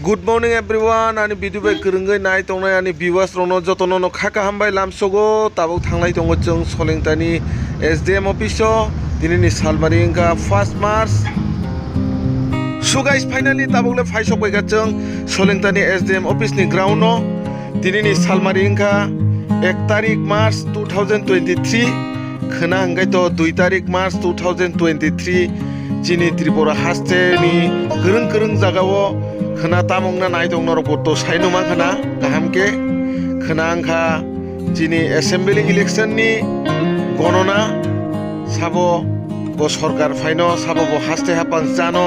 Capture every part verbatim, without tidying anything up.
Good morning everyone, ani video bai kwrwngwi nai tongnai ani viewers rokno jotono no kha kaham bai lamsogo. Tabuk thanglai tongo chwng Solengtani S D M office o, tinini salmari wngkha first March. So guys, finally tabuk le phai sok bai kha chwng Solengtani S D M office ni ground o. Tinini salmari wngkha ek tarik March two thousand twenty-three. Khwna hwnkhe to dui tarik March two thousand twenty-three, chini Tripura haste ni kwrwng kwrwng jaga o khwna tamung na nai tong norok bo to sai numa khwna kaham khe. Khwna wngkha chini assembly election ni gonona, sabo bo sorkar phaino, sabo bo haste hapang chano,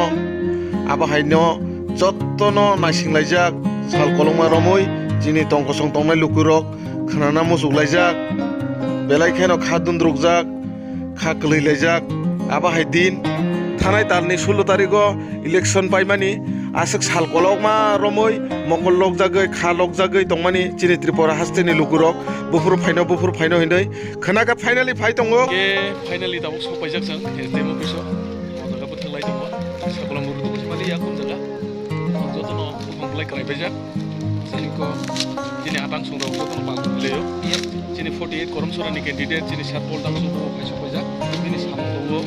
abo haino jottono naising laijak sal kolokma romwi chini tong kosong tongnai lukurok khwnana muchuk laijak, belai kheno kha dundrukjak, kha kwlwi laijak. Abo hai din thanai talni sullo tarigo election paimani aswk sal kolokma romwi mokol lokjagwi, kha lokjagwi tongmani chini Tripura hasteni lukurok buphuru phaino, buphuru phaino hinwi khwna khe finally phai tongo. Ke finally tabuk sok paijak chwng S D M office o. O jaga bwthwk lai tongo. Sakolom rwdwk se mali ya kum jaga. Jotono buphang belai kwlai paijak. Chini ko, chini atang song rok jotono pal kwlai o. Chini forty eight Korom Sora ni candidate, chini sat pol dang song rok phai sok paijak. Chini samung tongo.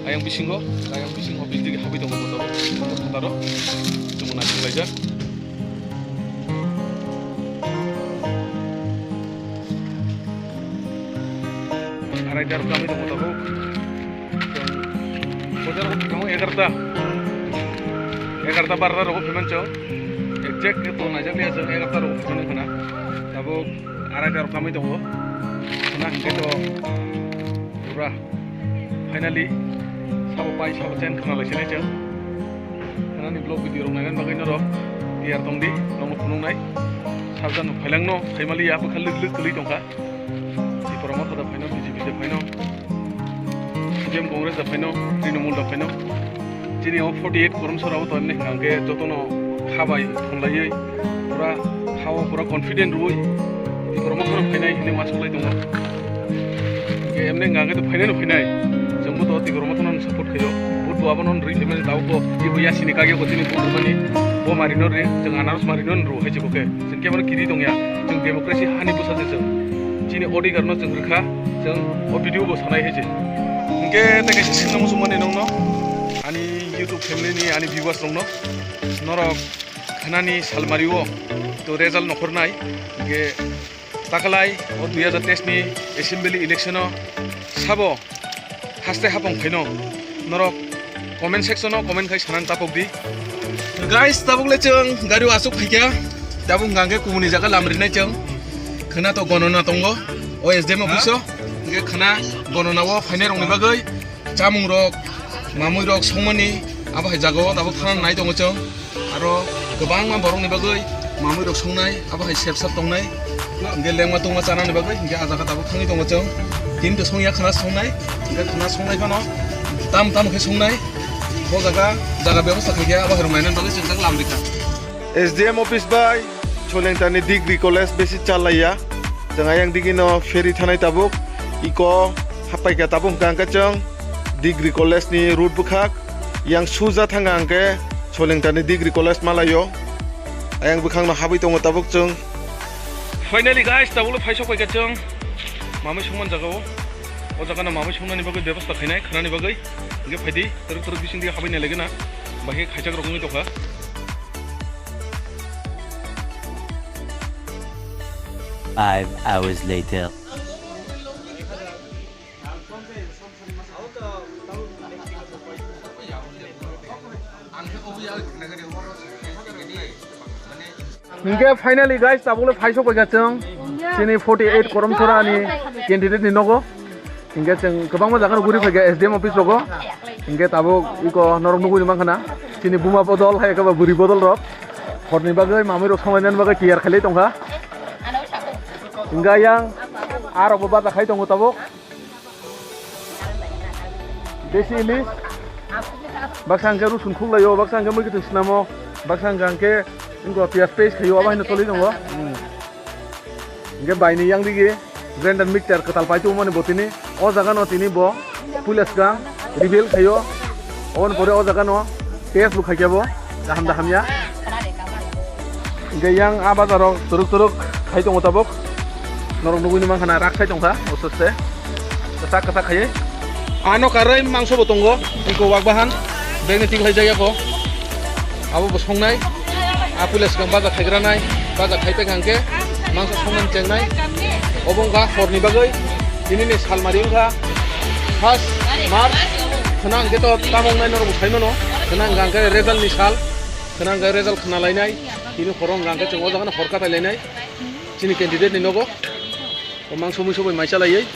Ayang bisingo, ayang bisingo building habwi tongo motor. Motor tharo. Chumuna kwlaijak. Arai jar kami tongo tabuk. Bojar rok tamo egarta. Egarta barra rok phaimani chwng. Exact to naijak liya chwng egarta rok phaimani khwna. Tabuk arai jar kami tongo. Khwna hwnkhe to pura finally sabo pai sabo chen khwna lai sinai chwng. Khwnani vlog video rok nainani bagwi norok tiyar tongdi, norokno phunuknai. Sabjano phailangno phaimaliya, bwkha lwk lwk kwlwi tongkha. Tipra Motha da phaino, B J P da phaino, C P M Congress da phaino, Trinamool da phaino. Chini o forty eight Korom Sora o to emni hwnkha hwnkhe jotono kha bai thumlaiwi pura kha o pura confident rwui Tipra Motha no phainai hinwi uansuk lai tongo. Hwnkhe emni hwnkha hwnkhe to phainai no phainai. Chwngbo to Tipra Motha no support khaio. Vote bo abono rwi phaimani tabuk bo. Ibo yasini kagio ko chini vote rwmani. Bo marino ri, chwng anaros marino rw hai se bo khe. Chwng kebono kiri tongya. Chwng democracy hani bwsa se chwng. Chini odhikar no chwng rwkha. Chwng o video bo sanai hai se. Hwnkhe tei kaisa swngna muchung mani nongno. Ani YouTube family ni, ani viewers rokno. Norok khwnani salmari o to result nokhornai. Hwnkhe takalai o dui hazar teis ni assembly election o sabo haste hapong phaino norok comment section o comment khai sanani tapok di. Guys, tabuk le chwng gari o aswk phaikha, tabuk hwnkha hwnkhe kubuni jaga lam rinai chwng. Khwna to gonona tongo o S D M office o, hwnkhe khwna gonona o phainai rokni bagwi chamung rok, mamui rok songmani abo hai jaga o tabuk thang nai tongo chwng. Aro kwbangma borokni bagwi mamui rok songnai, abo hai sep sap tongnai. Hwnkhe lengma tongma chanani bagwi hwnkhe ah jaga tabuk thangwi tongo chwng. Tini to songya khwna songnai, hwnkhe khwna songnai phano tam tam khe songnai. Bo jaga, jaga bebosta khaikhe abo hai rok nainani bagwi chwng tak lam rikha. S D M office bai Solengtani Degree College besi chalaiya. Chwng ayang digino ferry thanai tabuk. Iko hapaikha tabuk hwnkha hwnkhe chwng Degree College ni route bwkhak. Yang suja thangkha hwnkhe Solengtani Degree College malaio. Ayang bwkhakno habwi tongo tabuk chwng. Finally guys, tabukle phaisok paikha chwng. Mamui songmani jaga o. O jaga no mamui songnani bagwi bebosta khainai, khwnani bagwi. Hwnkhe phaidi, twrwk twrwk bising dige habwi nailaigwna. Bahai khaichak rok wngwi tongkha. Five hours later. Hwnkhe finally guys, tabukle phaisok paikha chwng. Chini forty eight Korom Sora ni candidate ni nogo. Hwnkhe chwng kwbangma jaga rok guri phaikha S D M office rogo. Hwnkhe tabuk iko norok nugui mankha na. Chini buma bodol hai khe ba bwrwi bodol rok. Horni bagwi mamui rok songlainani bagwi tiyar khailai tongkha. Hwnkhe yang arok bo baja khai tongo tabuk. Desi ilis. Baksa hwnkhe rusun khuklaio, baksa hwnkhe mui kwthwng snamo, baksa hwnkha hwnkhe wngkha piyaj paste khaio, abo haino tolwi tongo. Hwnkhe baini yang digi grinder mixture kwtal pai tongmani bo tini. O jaga no tini bo puila swkang reveal khaio. Oboni pore o jaga no test bo khaikhe bo kaham da hamya. Hingke yang a bazar o turuk turuk khai tongo tabuk. Norok nugui ni mankha na rak khai tongkha, o sose. Kwchak kwchak khaiwi. Ano karwi mangso bo tongo, iko wak bahan. Bag ni tik hai jaya ko. Abo bo songnai. A puila swkang bazar khaigra nai. Bazar khai pekha hingke mangso songnani chengnai. Obo wngkha horni bagwi. Tini ni salmari wngkha first March. Khwnang hingke to tamo wngnai norok bo sai mano. Khwnang hingke result ni sal. Khwnang hingke result khna lainai. Tini horo wngkha hingke chwng o jaga no hor katai lainai. Chini candidate ni nogo. O mangso muiso bai mai chalaiwi.